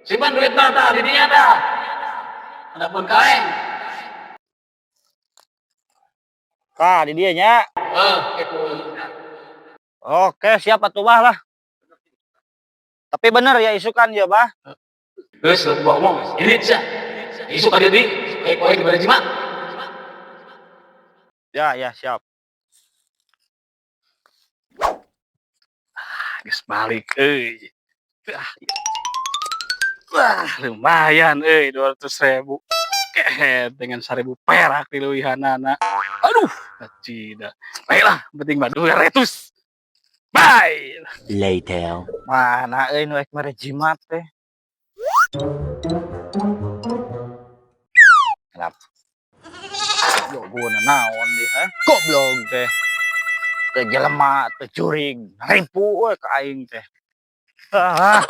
Simpan duit mah tah di dinya tah. Adapun kaleng. Tah di dieu nya. Eh, gitu. Oke, siap atuh, Bah, lah. Tapi bener ya isukan ya, Bah? Geus loba omong, irit sia. Isuk ka dieu deui, kayak koe dibere jimat. Ya, ya, siap. Ah, geus balik euy. Ah. Wah, lumayan euy 200.000. Kehed dengan 1.000 perak di leuwihanana. Aduh, cida. Baiklah, penting mah 200. Bye. Later. Mana euy nu rek mere jimat teh? Kenapa? Yo guna naon di ha? Goblok teh. Teu jelema, teu jurig, ripu we ka aing teh. Ah.